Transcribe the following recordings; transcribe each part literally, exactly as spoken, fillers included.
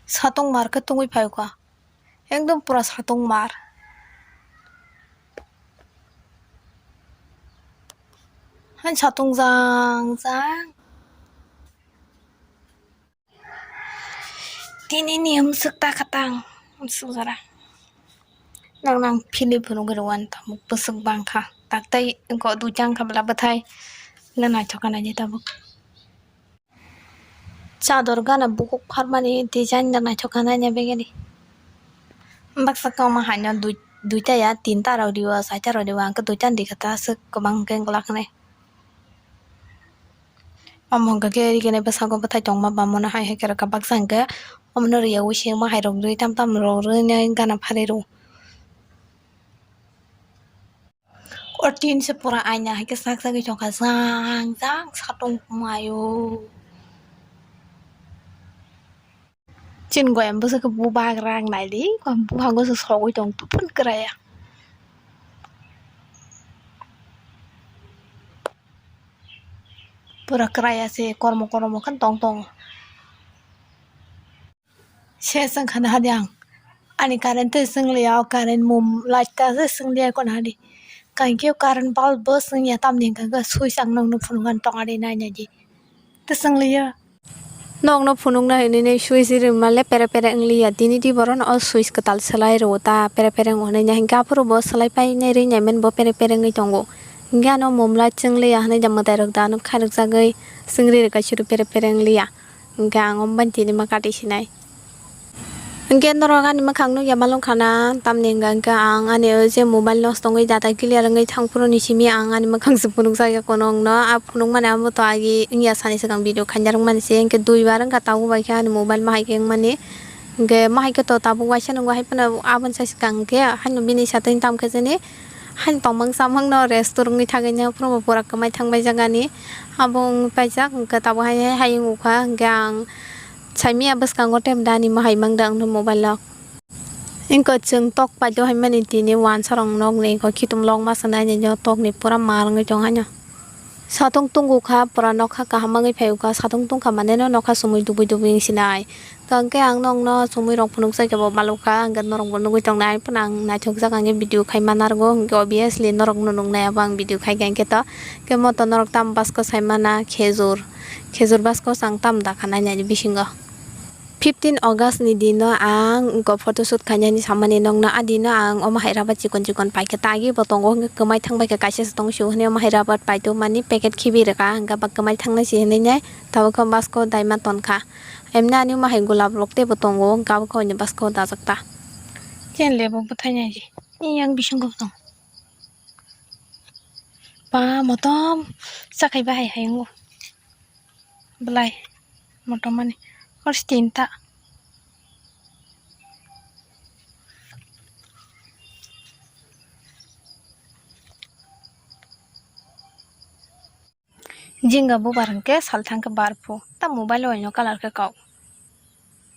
Satung mar khe tungwi phaikha. Ekdom pura satung mar. Hai satung jang jang. Tini ni mwswk ta khatang, mwswk jora. Nang nang philwi phunugwi rw ani tabuk bwswk bang kha. Taktai wngkha duita wngkha bwla bwthai. Nang naithok kha naidi tabuk. Chador gana bukhuk pharmani design da naithok kha naina begani. Baksa kama haino dui-, duita ya tinta rok rio, saita rok rio, ang khe duita ni dikha ta aswk kwbang khe wngla khe nai. Omo hwnkha khe ri khe nai bwskango bwthai tongma bamano hai hai khe rwkha baksa hwnkhe omono riyaui se ma hai rok rwi tam tam rok rwi nai gana pharwi rw. O tin se pura aina hai khe sak sagwi tongkha jang jang satung mayo. Chini goyam bwswk khe bubagra ang naidi, buhango se sogwi tong tupun kwraya. Pura kwraya se kormo kormo khe tong tong. Se swng kha na hadi ang. Ani current tei swng liya, o current mum light ta se swng liya kono hadi. Kankhe o current bulb bo swng ya tamni hwnkha khe switch ang nokno phunukna tong adi nai nai di. Tei swng liya. Nokno phunukna hinwi nai switch ri male pere pere wng liya. Tini di borok no o switch kwtal swlai rwo ta pere pere wng hinwi nai hwnkhe aphuru bo swlai pai nai ri nai mani bo pere pere wngwi tongo. Hwnkhe ano mum light swng liya hinwi da mwtai rok da ano khairok jagwi swng ri rwkha suru pere pere wng liya. Hwnkhe ang omo bai tini ma kati sinai. Hwnkhe norok ani mwkhang nukya malwng khana, tamni hwnkha hwnkhe ang ani o je mobile nosto wngwi data clear wngwi thang phuru ni simi ang ani mwkhang se phunukjak ya kono wngno. A phunukmani abo to agi wngya sani swkang video khaina rwngmani se, hwnkhe duibar wngkha tabuk bai khe ani mobile ma hai khe wngmani. Hwnkhe ma hai khe to tabuk waisa nukgo hai phano aboni sai swkang hwnkhe haino bini satwi tamo khe jani. Haino tongmang chamang no rest rwngwi thangwi nai phuru bo pura kwmai thangbai jagani. Abo wngwi paijak hwnkhe tabuk hai hai hayung ukha hwnkhe ang saimanya bwskango tei dani ma hai mangda wngkha mobile o. Wngkha chwng tok paito hai mani tini wansarok nokni wngkha khitum lok masa nainai no tokni pura mar wngwi tong haino. Satung tungukha pura nokha kaham wngwi phaiukha satung tungkha mane no nokha sumui dubui dubui wngsinai. Tongkhe ang nokno chumui rok phunukjak khe bo balukha, hwnkhe norok bo nugwi tongnai, phano ang naithokjak, ang khe video khai ma narwgo, hwnkhe obviously norok no nuknai abo ang video khai kha, hwnkhe to khe moto norok tamo basko sai mana khejur, khejur basko chang tamo dakha nainani bisingo. Fifteen August ni dino ang wngkha photoshoot khainani samani nokno, a dino ang omo hai rubber chikon chikon paikha, tagi bo tongo, hwnkhe kwmai thangbai kha kaisa se tong sio hwnwi omo hai rubber paito mani packet khibi rwkha, hwnkhe ba kwmai thangnai se hwnwi nai tabuk khe basko daima tonkha. Emni ani omo hai golap rok teibo tongo, hwnkhe abo khe oini basko dajak ta. Chen lebo bwthai nai di. Yang bisingo tong. Ba motom chakhai bahai hai wngo. Belai motom mani. Hor stain ta. Jinga bubar hwnkhe salthang khe barphu. Ta mobile o oino colour khe kok.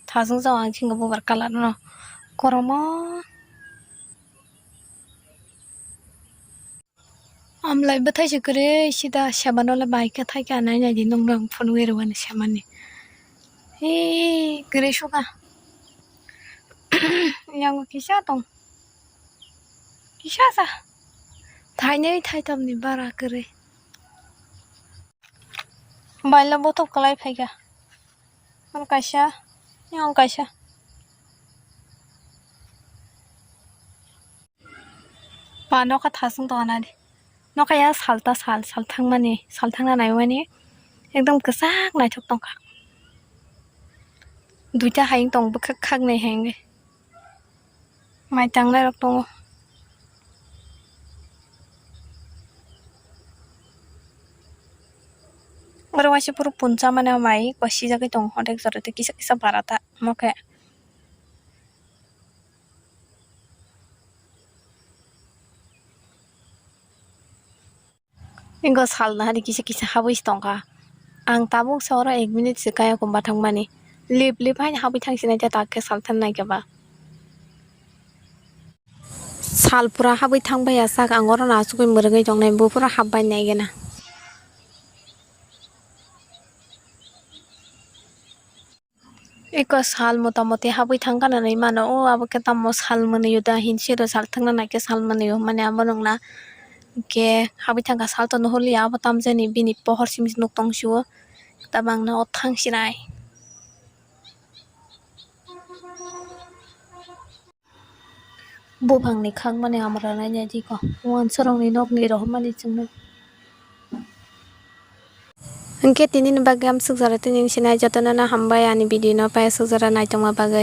Thajwng jao ang jinga bubar colour no. Koromo. Amlai bwthai se kwrwi sida seba no le bai khe thai khe anai nai di nung rang phunugwi rwani semani. Hee kwrwi suka. Yango kisa tong. Kisa sa. Thainwi thaitam ni bara kwrwi. Baila bothop kwlai phaikha. Ang kaisa, ang kaisa. Ba nokha thasung tongna di. Nokha ya salta sal, sal thangmani, sal thangna naimani ekdom kwchak naithok tongkha. Duita hayung tong bwkhak khak nai hayung. Mai tangnai rok tongo. Oro waisa phuru puncha mani mai kwsijagwi tongo, hotek jora tei kisa kisa bara ta omo khe. Ingo salna hari kisa kisa habwi se tongkha. Ang tabuk se oro ek minute se kaya kumba thangmani. Lip lip haino habwi thangsinai ta tak khe salthar nai khe ba. Sal pura habwi thangbai ya sak ang oro no achugwi mwrwgwi tongnai bo pura habbai nai gena. Eko sal mota moti habwi thangkha nani mano, o abo khe tamo sal mwnwi o da hinwi sero sal thangna naikhe sal mwnwi o, mane abo nokna hinkhe habwi thangkha sal to nuhurliya, abo tamjani bini pohor simi se nuk tong sio, tabangno o thang sinai. Buphangni khakmani amra nainai diko, uansukmani nokni rohormani chwngno. Hinkhe tinini bagwi amsuk jora tini sinai jotono no hambai ani video no paisuk jora naitongma bagwi.